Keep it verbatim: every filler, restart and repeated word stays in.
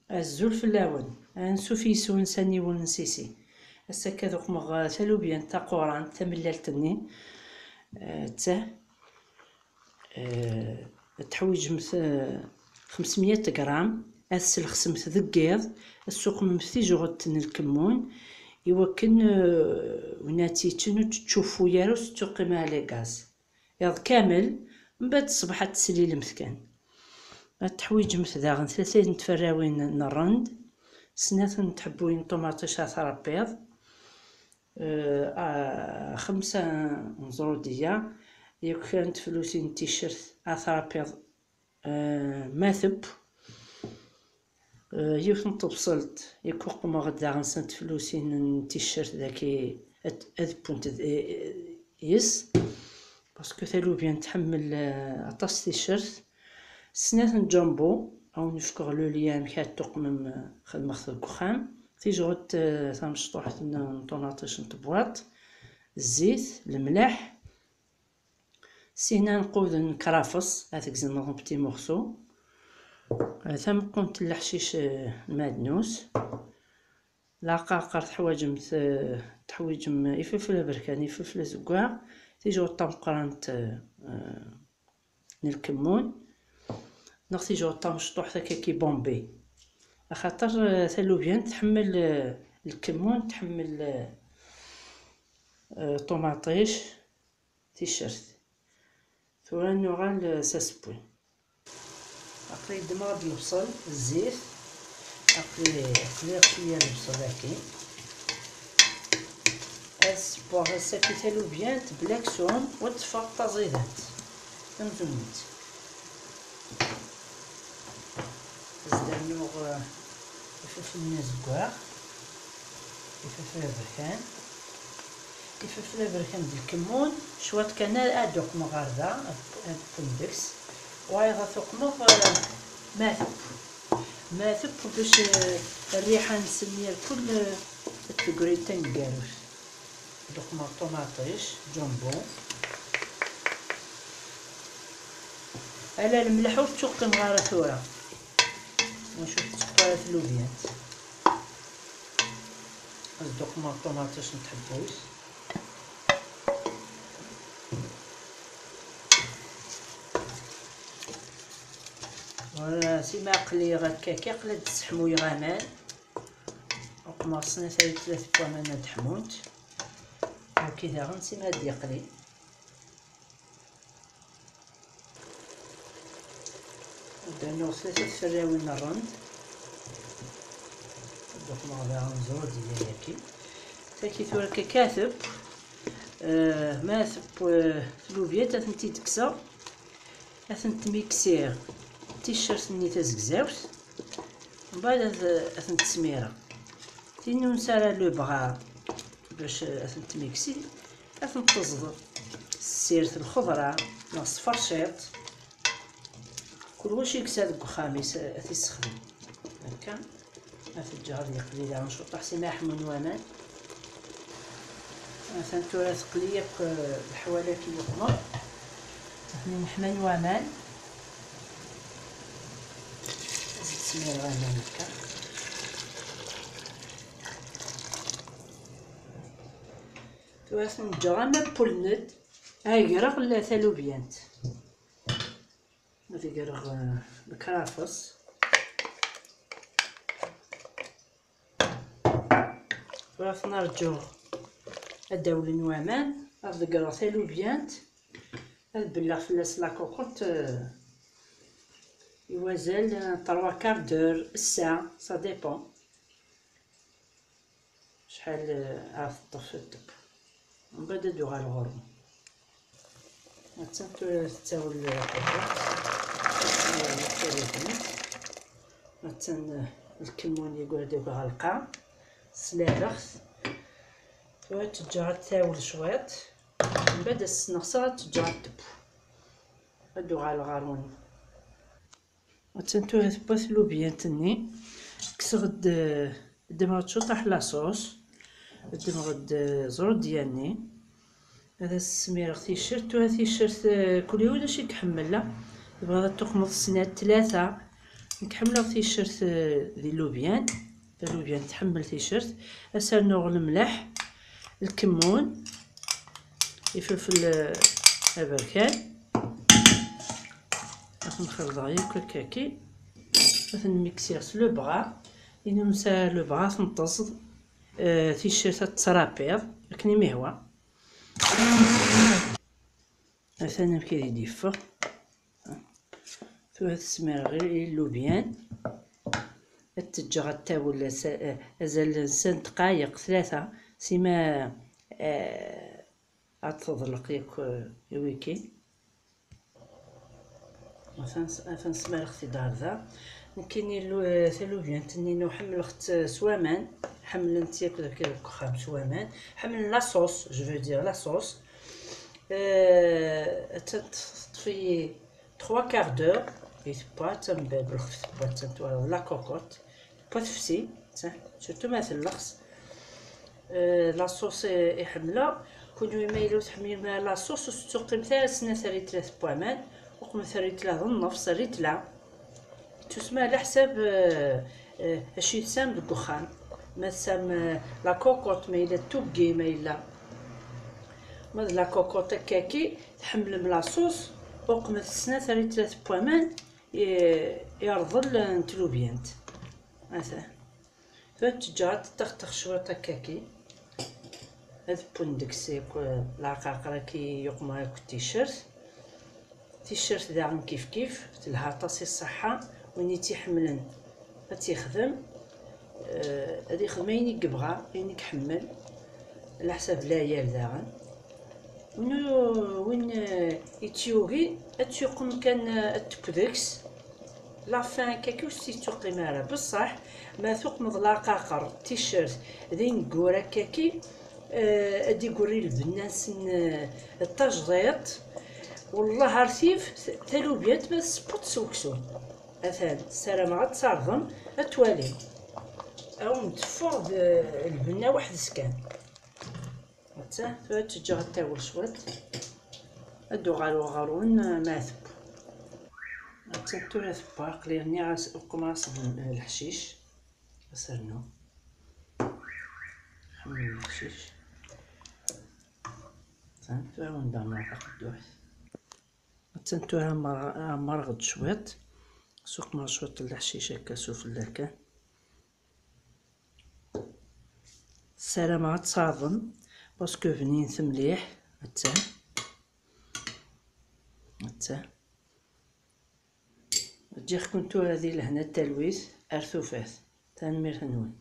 Azul fell-awen. Ansuf yes-wen s aniwel n Sisi. Ass-agi ad uqmeɣ, eh, talubyant taqurant tamellalt-nni. Eh, d ta. Eh, ad teḥwiǧemt, eh, xemsmya gram, ad teslexsemt deg yiḍ, ad tessuqmemt tijɣelt n lkemmun, iwakken, eh, win ad tt-yeččen ur tettcuffu ara, ur tettuqim ara les gaz. Iḍ kamel, mbeɛd ṣṣbeḥ ad teslilemt kan. Ad teḥwiǧemt daɣen tlata n tferrawin n rrend, snat n tḥebbuyin n ṭumaṭic ad tṛebbiḍ, eh, ah, xemsa n ẓrudiya, yakk kra n teflusin n ticcert ad tṛebbiḍ, eh, ma teww. Eh, yiwet n tebṣelt, yakk uqmeɣ-d daɣen snat teflusin n ticcert daki ad, ad wwent d-, eh, yes, parce que talubyant tḥemmel, eh, aṭas ticcert. Snat n jumbo, ad wen-fkeɣ le lien amek ad tuqmem, eh, xedmeɣ-t deg uxxam. Tijɣelt, eh, tamecṭuḥt n, n ṭumaṭic n tebwaṭ, zzit, lemleḥ, sin anquden n krafes, ad t-gzem en petits morceaux. Eh, tameqqunt n leḥcic, eh, n madnus. Laqaqer teḥwaǧemt, eh, teḥwiǧem ifelfel aberkan, ifelfel azeggaɣ, tijɣelt tameqqrant, eh, n lkemmun, neɣ tijɣelt tamecṭuḥt akka ki Bombay. Axaṭer, eh, talubyant tḥemmel, eh, lkemmun, tḥemmel, eh, eh, ṭumaṭic, ticcert. Tura nuɣal s asewwi. Aql-i ddmeɣ-d lebṣel, zzit. Aql-i, aql-i cwiya lebṣel akin. Ad ssewweɣ ass-agi talubyant bla aksum, u ad teffeɣ d taẓidant. Tamzunit. Ad s-d-rnuɣ, eh, ifelfel-nni azeggaɣ, ifelfel aberkan, ifelfel aberkan d lkemmun, cwiṭ kan ad, ad d-uqmeɣ ɣer da, ad, ad wwen deg-s, wayeḍ ad t-uqmeɣ, eh, ma teww. Ma teww bac, eh, rriḥa-nsen irkul, eh, ad tegri d taneggarut. Ad uqmeɣ ṭumaṭic, jumbo. Ala lemleḥ ur ttuqqimeɣ ara tura. Maca ur tettuqqimeɣ ara tlubyant. Ad d-uqmeɣ ṭumaṭic n tḥebbuyt. Wala, sima aql-i ɣer kaki, aql-i ad d-sseḥmuyeɣ aman. Uqmeɣ snat ay tlata n waman ad ḥmunt. Waki daɣen sima ad d-yeqli. Ad d-rnuɣ tlata tferrawin n rrend. Ad d-uqmeɣ daɣen ẓrudiya-yaki. Taki tura akka kateb, eh, ma teww, eh, tlubyat ad tent-id-kkseɣ. Ad tent-miksiɣ d ticcert-nni tazegzawt, mbeɛd ad, ad tent-smireɣ. Tin ur nesɛi ara le bras bac ad tent-tmiksi, ad tent-teẓḍ s ssirt lxeḍra neɣ s tferciṭ. Kul wacu i yesɛa deg uxxam-is ad t-issexdem. Akka. Ad t-ǧǧeɣ ad yeqli daɣen cuṭṭaḥ, sima ḥmun waman. Atan tura teqli akk, eh, leḥwal-agi yuqmer. Atan ḥman waman. Ad smireɣ aman akka. Tura ad ten-ǧǧeɣ ama ppulned, ad greɣ la talubyant. Ad greɣ, eh, lekrafes. Tura ad ten-rǧuɣ ad d-awlen waman, ad ḍeggreɣ talubyant, ad belleɣ fell-as la cocotte, eh, i wazal, eh, trois quarts d'heure, ssaɛa, ça dépend. Acḥal, eh, ara teṭṭef ddeb. Mbeɛd ad d-uɣaleɣ ɣur-wen. Attan tura tettawel lqahwa. Attan, eh, lkemmun yeggra-d akk ɣer lqaɛ. Slaleɣ-t. Tura ad t-ǧǧeɣ ad tawel cwiṭ. Mbeɛd ad s-sneɣseɣ ad t-ǧǧeɣ ad teww. Ad d-uɣaleɣ ɣur-wen. Attan tura tewwa tlubyant-nni. Kkseɣ-d, ddmeɣ-d cuṭaḥ la sauce, ddmeɣ-d ẓrudya-nni. Ad as-smireɣ ticcert, tura ticcert, eh, kul yiwen d acu i iḥemmel, la. Tebɣiḍ ad tuqmeḍ snat, tlata, Nekk ḥemmleɣ ticcert, eh, di lubyan. Talubyan tḥemmel ticcert. Ad s-rnuɣ lemleḥ, lkemmun, ifelfel, eh, aberkan. Ad ten-xelḍeɣ yakk akkaki. Ad ten-miksiɣ s lebɣa. Inumsa lebɣa tenṭeẓ, eh, ticcert ad tettrapiḍ akken i m-ihwa. Atan amek i d-yeffeɣ. Tura ad t-smireɣ i lubyan. Ad t-ǧǧeɣ ad tawel as-, azal n snat ddqayeq, tlata, sima, eh, ad teḍleq yakk, eh, i wiki. Atan s-, atan smireɣ-t-id ɣer da. Nekkini lu-, eh, talubyant-nni-inu ḥemmleɣ-tt s waman. Ḥemmlen-tt yakk deg, deg uxxam s waman. Ḥemmlen la sauce, je veux dire la sauce. Eh, attan teṭṭef-iyi trois quarts d'heure di tewwa, attan bab lxef tewwa, attan twalaḍ la cocotte. Tewwa tefsi, attan, surtout ma telleɣs. Eh, la sauce i, i ḥemmleɣ. Kunwi ma yella ur tḥemmlem ara la sauce, ur tettuqqimet ara snat rritla tewwa aman, uqmet rritla d nnefs rritla. Tusma ɛla ḥsab, eh, eh, acu i tesɛam deg uxxam. Ma tesɛam, eh, la cocotte, ma yella tuggi, ma yella. Ma d la cocotte akkaki, tḥemmlem la sauce, uqmet snat rritla tewwa aman, i, irḍel n tlubyant. Ata. Tura ttǧǧaɣ ad teṭṭexṭex cwiṭ akkaki. Ad wwen deg-s yakk, eh, leɛqaqer-agi yuqma akked ticcert. Ticcert daɣen kif kif, telha aṭas i ṣṣeḥḥa. Win i tt-iḥemmlen ad tt-ixdem. Eh, ad ixdem ayen i yebɣa, ayen i iḥemmel, ɛla ḥsab layal daɣen. Win, win, eh, i tt-yugin, ad tt-yuqem kan, eh, ad tekk deg-s. La fin, akkaki ur s-yettuqqim ara. Bessaḥ, ma tuqmeḍ leɛqaqer, ticcert, d ineggura akkaki, eh, ad d-igurri lbenna-nsen, eh, d tajdiṭ. Wellah ar tif, talubyant ma tessewweḍ s weksum. Atan, ssarameɣ ad tt-terḍem, ad twalim. Ad wen-d-teffeɣ d lbenna weḥd-s kan. Atta, tura ad tt-ǧǧeɣ ad tawel cwiṭ. Ad d-uɣaleɣ ɣer-wen, eh, ma tewwa. Atta, tura tewwa, aql-i rniɣ-as, uqmeɣ-as l-, leḥcic. Ad s-rnuɣ. Xemmem leḥcic. Atta, tura ad wen-d-ɛemmreɣ taqedduḥt. Atta, tura ɛemmreɣ-, ɛemmreɣ-d cwiṭ. Suqmeɣ cwiṭ n leḥcic akka sufella kan. Ssarameɣ ad tt-tɛerḍem, parce que bnint mliḥ. Atta. Atta. Ǧǧiɣ-ken tura di lehna d talwit, ar tufat. Tanemmirt-nwen.